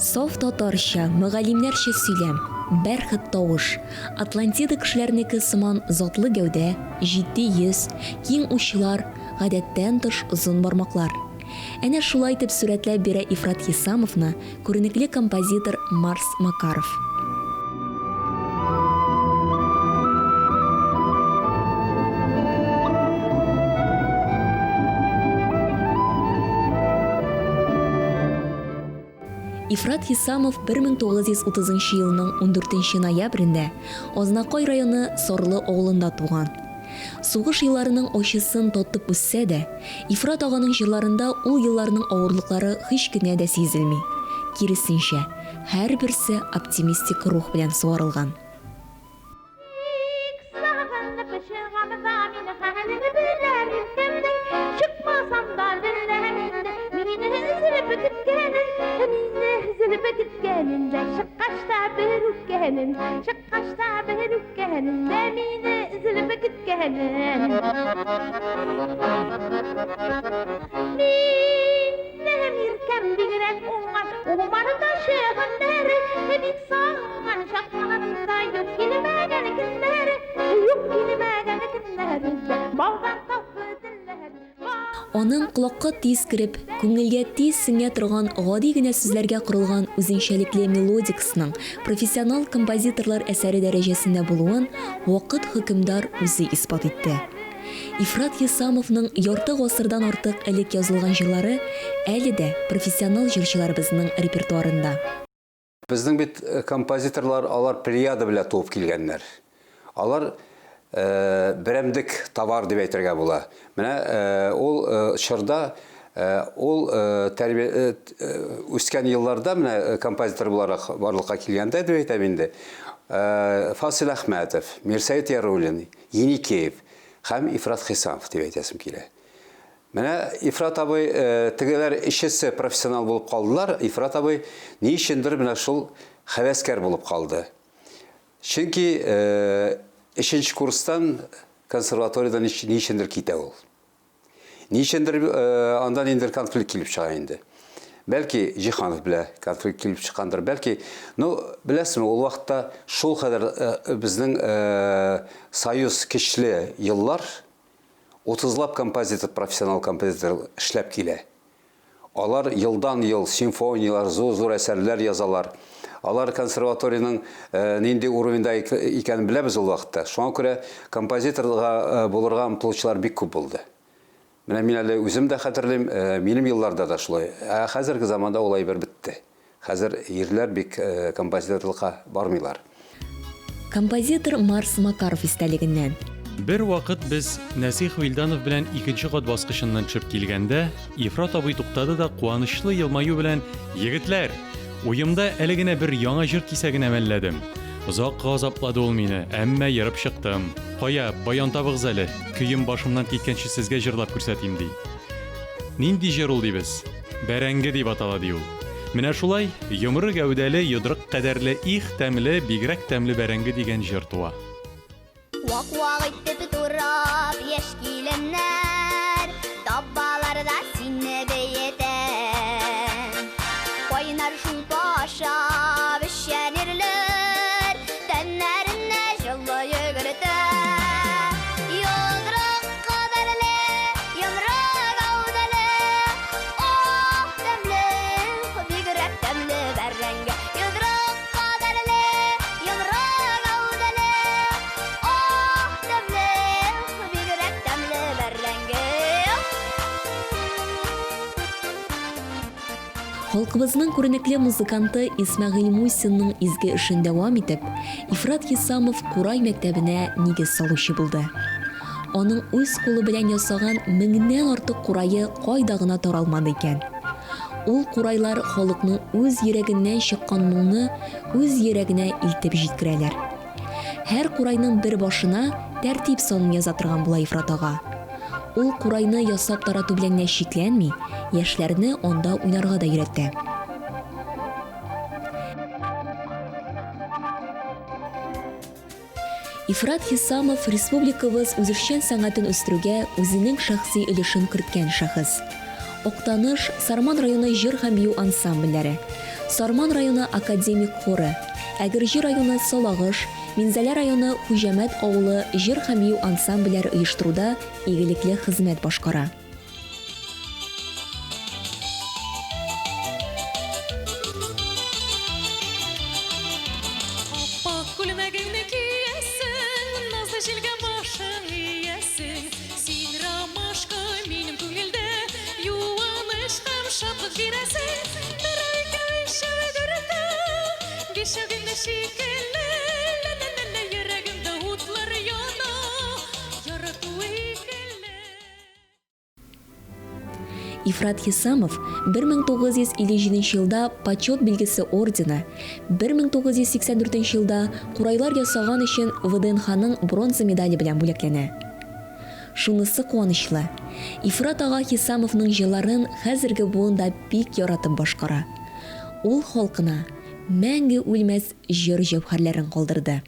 Саф татарча, мөгаллимнәрчә сөйләм, бәрхет тавыш, Атлантида кешеләренеке сыман затлы гәүдә, җитди йөз, киң учлар, гадәттән тыш озын бармаклар. Әнә шулай итеп сурәтләп бирә Ифрат Хисамовны күренекле композитор Марс Макаров. Ифрат Хисамов 1930 елның 14 ноябрендә Азнакай районы Сарлы авылында туган. Сугыш елларының ачысын татып үссә дә, Ифрат аганың җырларында ул елларның авырлыклары һич кенә дә сизелми. Киресенчә, һәрберсе оптимистик рух белән сугарылган. Бик сагынып чыгам да мин хәлен беләм иркәмнең. Чыкмасам да беләм инде мине өзелеп көткәнен, мине өзелеп көткәнен дә чыккач та бер үпкәнен, чыккач та бер үпкәнен дә мине өзелеп көткәнен. Минем иркәм бигрәк уңган, умартачы һөнәре, бик сагынган чакларында юк килмәгән көннәре, юк килмәгән көннәре, балдан татлы телләре. Аның колакка тиз кереп, күңелгә тиз сеңә торган гади генә сүзләргә корылган үзенчәлекле мелодикасының профессионал композиторлар әсәре дәрәҗәсендә булуын вакыт хөкемдар үзе исбат итте. Ифрат Хисамовның ярты гасырдан артык элек язылган җырлары әле дә профессионал җырчыларыбызның репертуарында. Безнең бит композиторлар алар плеяда белән туып килгәннәр. Алар берәмдек товар дип әйтергә була. Менә ул чорда ул тәрбия үскән елларда менә композитор буларак барлыкка килгәндә дип әйтәм инде. Фасил Әхмәтов, Мирсәет Яруллин, Еникеев һәм Ифрат Хисамов дип әйтәсем килә. Менә Ифрат абый, э, тегеләр өчесе профессионал булып калдылар, Ифрат абый ни өчендер менә шул хәвәскәр булып калды. Чөнки э, өченче курстан консерваториядән ни өчендер китә ул. Ни өчендер анда ниндидер конфликт килеп чыга инде. Бәлки Җиһанов белән конфликт килеп чыккандыр, бәлки, ну, беләсезме, ул вакытта шул кадәр безнең союз көчле еллар, утызлап композитор, профессионал композитор эшләп килә. Алар елдан-ел симфонияләр, зур-зур әсәрләр язалар. Алар консерваториянең нинди уровеньда икәнен беләбез ул вакытта. Шуңа күрә композиторга булырга омтылучылар бик күп булды. Менә мин әле үзем дә хәтерлим, минем елларда да шулай. Ә хәзерге заманда ул әйбер бетте. Хәзер ирләр бик композиторлыкка бармыйлар. Композитор Марс Макаров истәлегеннән. Бер вакыт без Нәсих Вилданов белән икенче кат баскычыннан төшеп килгәндә, Ифрат абый туктады да куанычлы елмаю белән, Егетләр! Уемда әле генә бер яңа җыр кисәген әмәлләдем. Озак газаплады ул мине, әмма ерып чыктым. Кая, баян табыгыз әле, көем башымнан киткәнче сезгә җырлап күрсәтим, ди. Нинди җыр ул, дибез. Бәрәңге дип атала, ди ул. Менә шулай, йомры гәүдәле, йодрык кадәрле, их, тәмле, бигрәк тәмле бәрәңге дигән җыр туа. Вак-вак итеп турап яшь киленнәр Табалар да сине биетә. Кайнар шулпа ашап эчән ирләр Тәннәренә җылы йөгертә. Йодрык кадәрле, йомры гәүдәле, Ах, тәмле, бигрәк тәмле бәрәңге. Йодрык кадәрле, йомры гәүдәле, Ах, тәмле, бигрәк тәмле бәрәңге. Халкыбызның күренекле музыканты Исмәгыйль Мусинның изге эшен дәвам итеп, Ифрат Хисамов Курай мәктәбенә нигез салучы булды. Аның үз кулы белән ясаган меңнән артык курае кайда гына таралмады икән? Ул курайлар халыкның үз йөрәгеннән чыккан моңны үз йөрәгенә илтеп җиткерәләр. Һәр курайның бер башына тәртип санын яза торган була Ифрат ага. Ул курайны ясап тарату белән генә чикләнми, яшьләрне анда уйнарга да өйрәтә. Ифрат Хисамов республикабыз үзешчән сәнгатен үстерүгә үзенең шәхси өлешен керткән шәхес. Актаныш, Сарман районы җыр һәм бию ансамбльләре, Сарман районы академик хоры, Әгерҗе районы Салагыш, Минзәлә районы Хуҗәмәт авылы җыр һәм бию ансамбльләре оештыруда игелекле хезмәт башкара. Ап-ак күлмәгеңне киясең, Назлы җилгә башың иясең. Син ромашка минем күңелдә, Юаныч һәм шатлык бирәсең. Берәү, икәү, өчәү, дүртәү, Бишәү генә шикелле, Лә-лә-лә-лә, йөрәгемдә утлар яна, Ярату икеле. Ифрат Хисамов 1957 елда Почет билгесе ордены, 1984 елда курайлар ясаган өчен ВДНХның бронза медале белән бүләкләнә. Шунысы куанычлы, Ифрат ага Хисамовның җырларын хәзерге буын да бик яратып башкара. Ул халкына мәңге үлмәс җыр җәүһәрләрен калдырды.